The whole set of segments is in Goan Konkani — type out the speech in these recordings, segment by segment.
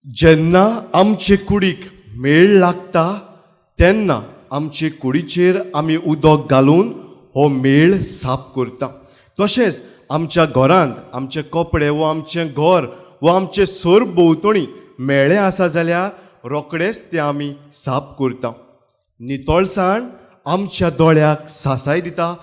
जेन्ना आमचे कुडीक मेळ लागता तेन्ना आमचे कुडीचेर आमी उदक घालून हो मेळ साफ करता. तशेंच आमच्या घरांत आमचे कपडे वो आमचें घर वो आमचे सर भोंवतणी मेळें आसा जाल्यार रोखडेंच तें आमी साफ करता. नितळसाण आमच्या दोळ्याक सासाय दिता.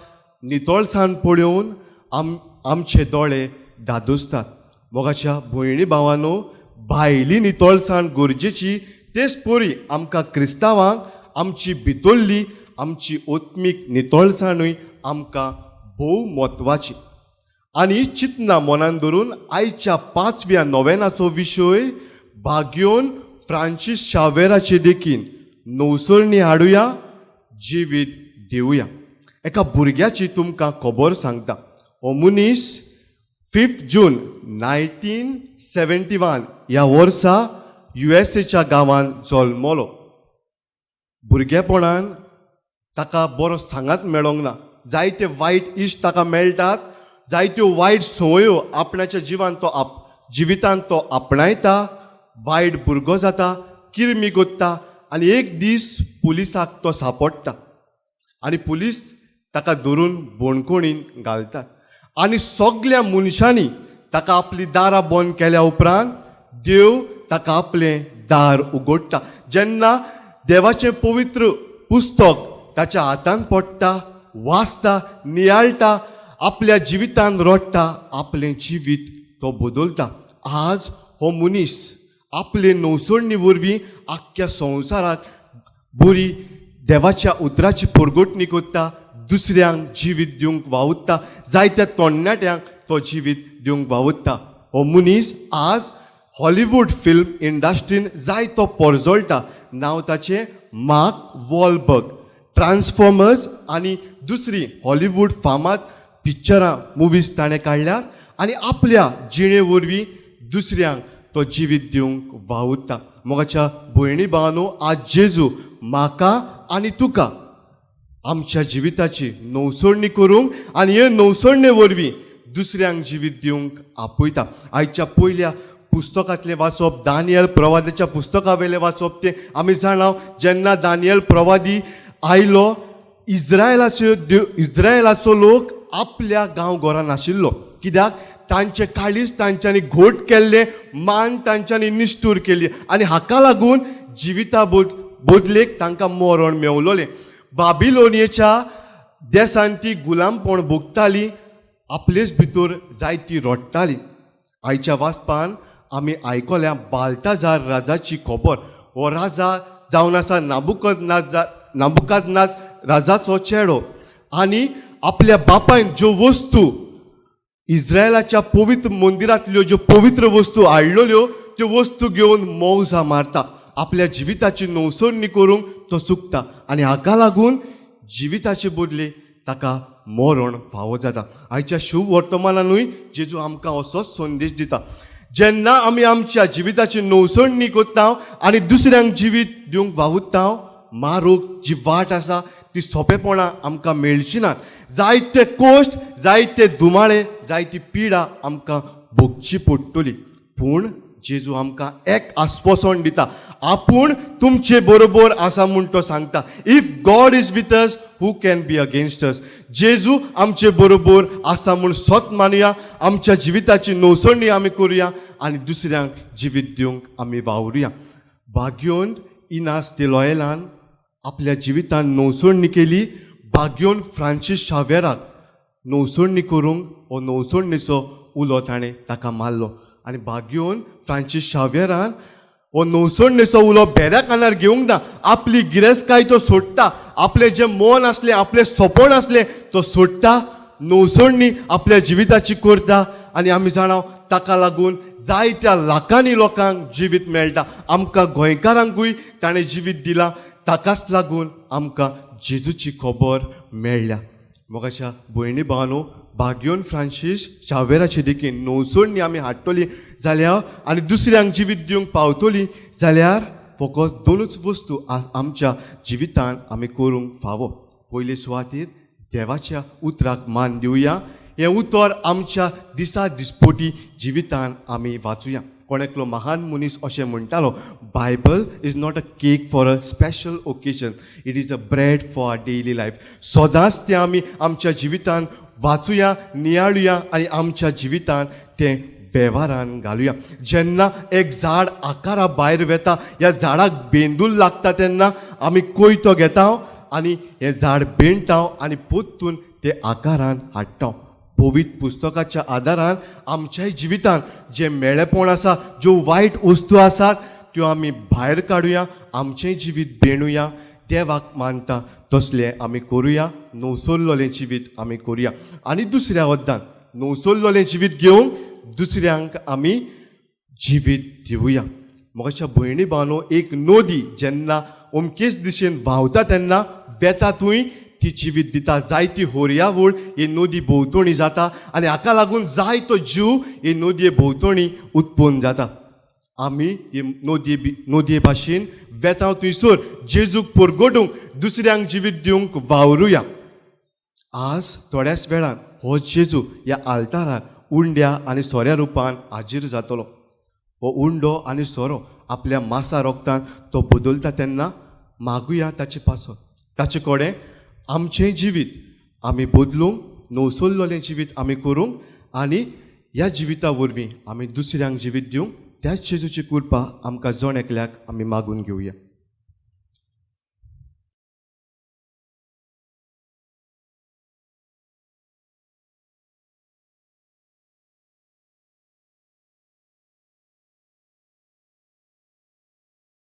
नितळसाण पळोवन आमचे दोळे दादोसतात. मोगाच्या भयणी भावांनो, भायली नितळसाण गरजेची, तेच परी आमकां क्रिस्तांवांक आमची भितरली आमची आत्मीक नितळसाणूय आमकां भोव म्हत्वाची. आनी चिंतना मनान धरून आयच्या पांचव्या नोवेनाचो विशय भाग्योन फ्रांसीस शावेराचे देखीन नवसरणी हाडुया, जिवीत दिवया. एका भुरग्याची तुमकां खबर सांगता. हो मनीस 5 जून 1971 ह्या वर्सा युएसएच्या गांवांत जल्मलो. भुरगेपणान ताका बरो सांगात मेळोंक ना. जायते वायट इश्ट ताका मेळटात, जायत्यो वायट संवयो आपणाच्या जिवान तो जिवितान तो आपणायता. वायट भुरगो जाता, किरमी कोत्ता आनी एक दीस पुलिसाक तो सापडटा आनी पुलीस ताका धरून बणकोणीन घालतात. आनी सगल्या मनशांनी ताका आपली दारां बंद केल्या उपरांत देव ताका आपलें दार उगडटा. जेन्ना देवाचें पवित्र पुस्तक ताच्या हातान पडटा, वाचता, नियाळटा, आपल्या जिवितान रडटा, आपलें जिवीत तो बदलता. आज हो मनीस आपले नवसरणी वरवीं आख्ख्या संवसाराक बरी देवाच्या उतराची परगटणी करता, दुसऱ्यांक जिवीत दिवंक वावुरता, जायत्या तरणाट्यांक तो जिवीत दिवंक वावुरता. हो मनीस आज हॉलिवूड फिल्म इंडस्ट्रीन जायतो परजळटा. नांव ताचें मार्क वॉलबर्ग. ट्रान्सफॉर्मर्स आनी दुसरी हॉलिवूड फामाद पिक्चरां मुवीज ताणें काडल्यात आनी आपल्या जिणे वरवीं दुसऱ्यांक तो जिवीत दिवंक वावुरता. मोगाच्या भयणी भावांनो, आज जेजू म्हाका आनी तुका आमच्या जिविताची नवसरणी करूंक आनी हे नवसरणे वरवीं दुसऱ्यांक जिवीत दिवंक आपयता. आयच्या पयल्या पुस्तकांतलें वाचप दानियल प्रवादाच्या पुस्तका वयलें वाचप तें आमी जाणा. जेन्ना दानियल प्रवादी आयलो, इस्रायलाचो लोक आपल्या गांव घरान आशिल्लो. कित्याक तांचे काळीज तांच्यांनी घोट केल्लें, मान तांच्यांनी निश्ठूर केली आनी हाका लागून जिविता बदलेक तांकां मरण मेवलोलें. बाबिलोनियेच्या देसान ती गुलामपण भोगताली, आपलेच भितर जायती रडटाली. आयच्या वाचपान आमी आयकल्या बाल्ताजार राजाची खबर. हो राजा जावन आसा नाबुकदनाथ राजाचो चेडो आनी आपल्या बापायन ज्यो वस्तू इस्रायलाच्या पवित्र मंदिरांतल्यो ज्यो पवित्र वस्तू हाडलेल्यो त्यो वस्तू घेवन मौजा मारता. आपल्या जिविताची नवसरणी करूंक तो चुकता आनी हाका लागून जिविताचे बदले ताका मरण फावो जाता. आयच्या शुभ वर्तमानानूय जेजू आमकां असोच संदेश दिता. जेन्ना आमी आमच्या जिविताची नवसरणी करता आनी दुसऱ्यांक जिवीत दिवंक वावुरता, मारूक जी वाट आसा ती सोंपेपणां आमकां मेळची ना. जायते कश्ट, जायते दुमाळे, जायती पिडा आमकां भोगची पडटली. पूण जेजू आमकां एक आस्वासन दिता, आपूण तुमचे बरोबर आसा म्हूण तो सांगता. If God is with us, who can be against us? जेजू आमचे बरोबर आसा म्हूण सत मानुया. आमच्या जिविताची नवसरणी आमी करुया आनी दुसऱ्यांक जिवीत दिवंक आमी वावरुया. भाग्योन इनास दे लॉयलान आपल्या जिवितान नवसरणी केली. भाग्योन फ्रांसीस शावेराक नवसरणी करूंक हो नवसरणीचो उलो ताणें ताका मारलो आनी भाग्योन फ्रांसीस शावेरान हो नवसरणीचो उलो बेऱ्या कानार घेवंक ना. आपली गिरेस्तकाय तो सोडटा, आपलें जें मन आसलें, आपलें सपन आसलें तो सोडटा, नवसरणी आपल्या जिविताची करता आनी आमी जाणा ताका लागून जायत्या लाखांनी लोकांक जिवीत मेळटा. आमकां गोंयकारांकूय ताणें जिवीत दिलां. ताकाच लागून आमकां जेजूची खबर मेळ्ळ्या. मोगाच्या भयणी भावांनो, भाग्योन फ्रांसीस शावेराचे देखीन नवसरणी आमी हाडटली जाल्यार आनी दुसऱ्यांक जिवीत दिवंक पावतली जाल्यार फकत दोनूच वस्तू आमच्या जिवितान आमी करूंक फावो. पयले सुवातेर देवाच्या उतराक मान दिवया. हें उतर आमच्या दिसा दिसपोटी जिवितान आमी वाचुया. कोण एकलो महान मनीस अशें म्हणटालो, Bible is not a cake for a special occasion, it is a bread for our daily life. सदांच तें आमी आमच्या जिवितान वाचुया, नियाळुया आनी आमच्या जिवितान तें वेव्हारान घालुया. जेन्ना एक झाड आकारा भायर वेता, ह्या झाडाक बेंदूल लागता तेन्ना आमी कोयतो घेता आनी हें झाड बेणटा आनी पोत्तून तें आकारान हाडटा. पवित्र पुस्तकाच्या आदारान आमच्याय जिवितान जें मेळेपण आसा, ज्यो वायट वस्तू आसात त्यो आमी भायर काडुया, आमचें जिवीत बेणुया, देवाक मानता तसलें आमी करुया, नवसरलोलें जिवीत आमी करुया. आनी दुसऱ्या वद्दान नवसरलोलें जिवीत घेवन दुसऱ्यांक आमी जिवीत दिवया. म्हज्या भयणी भावनो, एक नदी जेन्ना अमकेच दिशेन व्हांवता तेन्ना वेता थंय ती जिवीत दिता. जायती होरयावळ हे नदी भोंवतणी जाता आनी हाका लागून जायतो जीव हे नदये भोंवतणी उत्पन्न जाता. आमी हे नदये भाशेन वेता थंयसर जेजूक परगटूंक, दुसऱ्यांक जिवीत दिवंक वावरुया. आज थोड्याच वेळान हो जेजू ह्या आल्तारार उंड्या आनी सोऱ्या रुपान हाजीर जातलो. हो उंडो आनी सोरो आपल्या मासा रोगतान तो बदलता तेन्ना मागुया ताचे पासत, ताचे कडेन आमचें जिवीत आमी बदलूंक, नवसरलोलें जिवीत आमी करूंक आनी ह्या जिविता वरवीं आमी दुसऱ्यांक जिवीत दिवंक त्याच जेजूची कृपा आमकां जण एकल्याक आमी मागून घेवया.